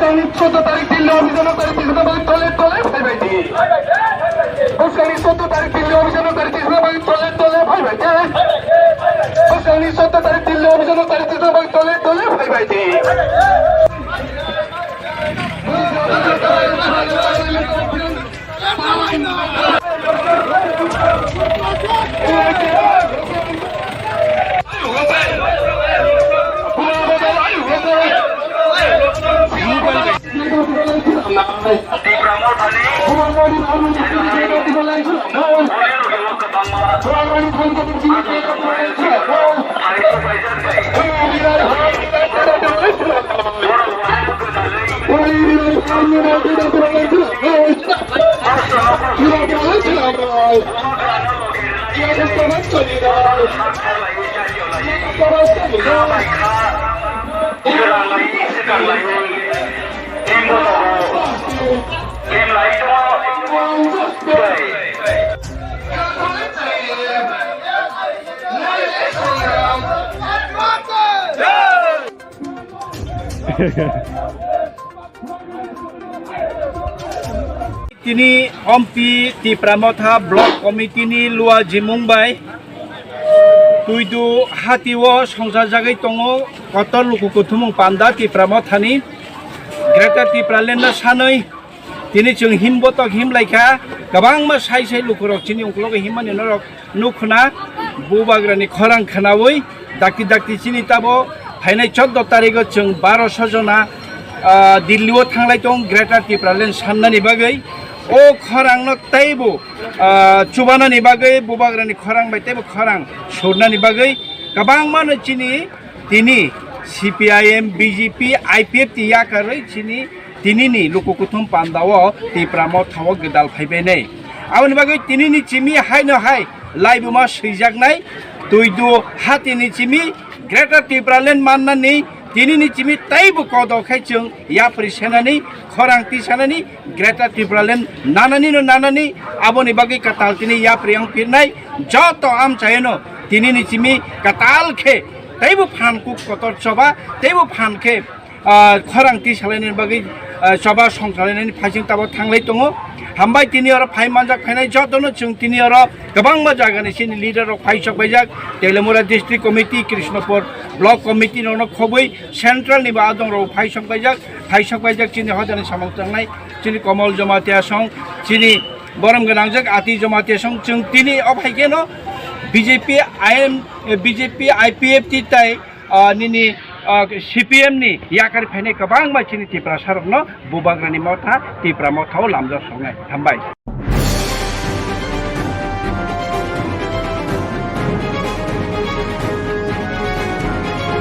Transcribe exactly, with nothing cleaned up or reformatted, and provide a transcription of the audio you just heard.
Chauddho tarik Delhi office-o nokari tisna bagwi tole tole phaibai di. Bwskangni chauddho tarik Delhi office-o nokari tisna bagwi tole tole phaibai di. Bwskangni chauddho tarik Delhi office-o nokari tisna bagwi tole tole phaibai di. Tini Ompi Tipra Motha Block Committee ni Lua Jimung bai Tuidu hati o songchajagwi tongo kotor luku kuthumung panda Tipra Motha ni. Greater Tipraland no sanwi tini chwng him botok him laikha, kwbangma sai sai lukurok chini ungkulogo himmani norok nukhuna. Bubagrani khorang khwnawi dakti dakti chini tabo phainai chauddho tarigo chwng baroso jona, ah, Delhi o thanglai tong Greater Tipraland sannani bagwi. O khorangno teibo, ah, chubanani bagwi, Bubagrani khorang bai teibo khorang surnani bagwi kwbangmano chini tini C P I M, B J P, I P F T yakarwi chini tinini luku kuthum pandao Tipra Motha o gwdal phaibainai. Aboni bagwi tinini chimi haino hai laibuma swijaknai, Tuidu hatini chimi Greater Tipraland mannani tinini chimi teibo kodo khai chwng yapri senani, khorang tisanani, Greater Tipraland nanani no nanani, aboni bagwi kwtal tini yapri wng pirnai. Joto amchaino tinini chimi kwtal khe teibo phan kuk kotor choba, teibo phan khe ah, khorang tisalainani bagwi, ah, choba songchalainani phaising tabo thanglai tongo. Hambai tini oro phai manjak phainai jotono chwng tini oro kwbangma jagani chini leader rok phai sok paijak, Telemura District Committee, Krishnapur Block Committee rokno khobwi central ni bo adong rok phai sok paijak, phai sok paijak chini hojani samung tangnai chini Komol Jamatia song, chini borom gwnangjak Ati Jamatia song chwng tini o phai kheno B J P I M, eh, B J P I P F T tai ah, nini, ah, C P M ni yakari phainai kwbangma chini Tiprasarokno Bubagrani Motha, Tipra Motha o lamjak songnai. Hambai.